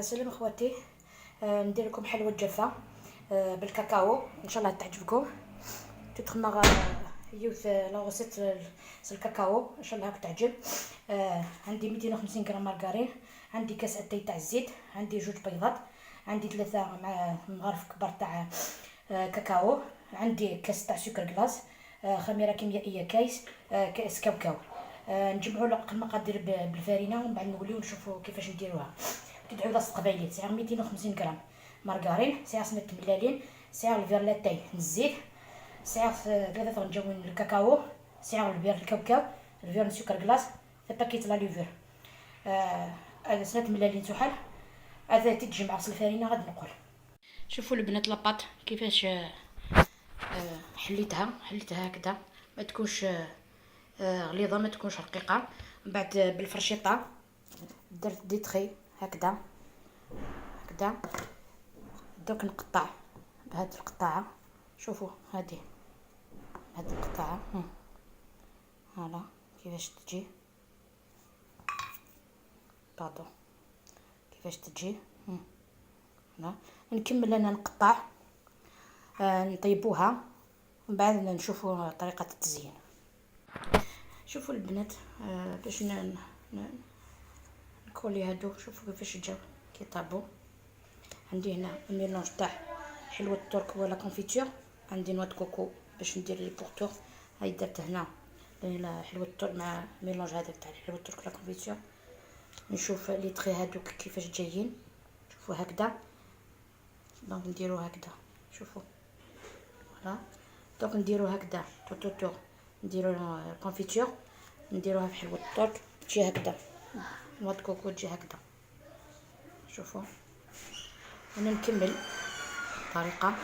سلام اخواتي، ندير لكم حلوة جافة بالكاكاو، ان شاء الله تعجبكم. تتخمر يوث la recette الكاكاو، ان شاء الله تعجب. عندي 250 غرام مارغرين، عندي كاس اتاي تاع الزيت، عندي جوج بيضات، عندي ثلاثة مع مغارف كبار تاع كاكاو، عندي كاس تاع سكر glace، خميره كيميائية كايس، كاس كاوكاو. نجمعوا المقادير بالفرينه ومن بعد نوليو نشوفوا كيفاش نديروها. تدعو راس قبايلي سعر 250 غرام مارغرين، سعر سنة ملالين، سعر الفير لاتاي الزيت، سعر ثلاثة غنجاوين الكاكاو، سعر الفير الكاوكاو، الفير سكر glace، paquet la levure، سنة ملالين سحال. هذا تتجمع الفرينه. غادي نقول شوفوا البنات la pâte كيفاش حليتها، حليتها هكذا، ما تكونش غليظه، ما تكونش رقيقه. من بعد بالفرشيطه درت des traits هكذا هكذا. دوك نقطع بهاد القطاعه، شوفوا هادي هاد القطاعه، voilà كيفاش تجي، pardon، كيفاش تجي. voilà نكمل انا نقطع، نطيبوها ومن بعد نشوفوا طريقه التزيين. شوفوا البنات، باش نكولي هادو، شوفوا كيفاش جاو كي طابو. عندي هنا mélange تاع حلوة الترك ولا confiture، عندي noix de coco باش ندير les pourtours. هاي درت هنا حلوة الترك مع mélange هذاك تاع حلوة الترك la confiture. نشوف les traits هادوك كيفاش جايين، شوفوا هكذا. donc نديرو هكذا، شوفوا، voilà. donc نديرو هكذا tout autour، نديرو confiture، نديروها في حلوة الترك، تجي هكذا، noix de coco تجي هكذا. شوفوا، انا نكمل الطريقة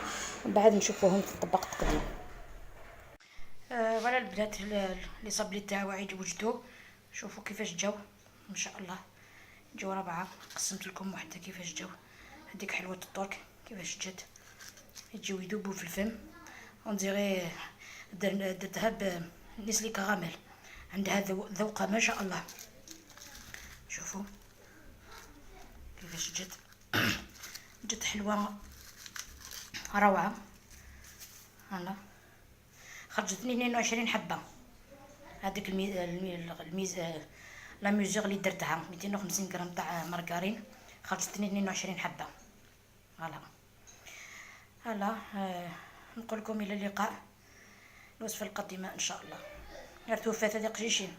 ومن بعد نشوفوهم في الطبق التقديم. Voilà البنات، les sablés تاعي وجدوا، شوفوا كيفاش جاو، ما شاء الله جاو ربعه. قسمت لكم وحده كيفاش جاو. هذيك حلوة الترك كيفاش جات، يجيو يذوبوا في الفم، on dirait درتها ب Nestlé caramel، عندها ذوقه ما شاء الله. شوفوا كيفاش جات، جات حلوة روعه. voilà خرجتني 22 حبه. هذيك الميز la mesure اللي درتها 250 غرام تاع مارغرين خرجتني 22 حبه. voilà voilà، نقول لكم الى اللقاء الوصفة القادمة ان شاء الله. غير توفات هذه قشيشين.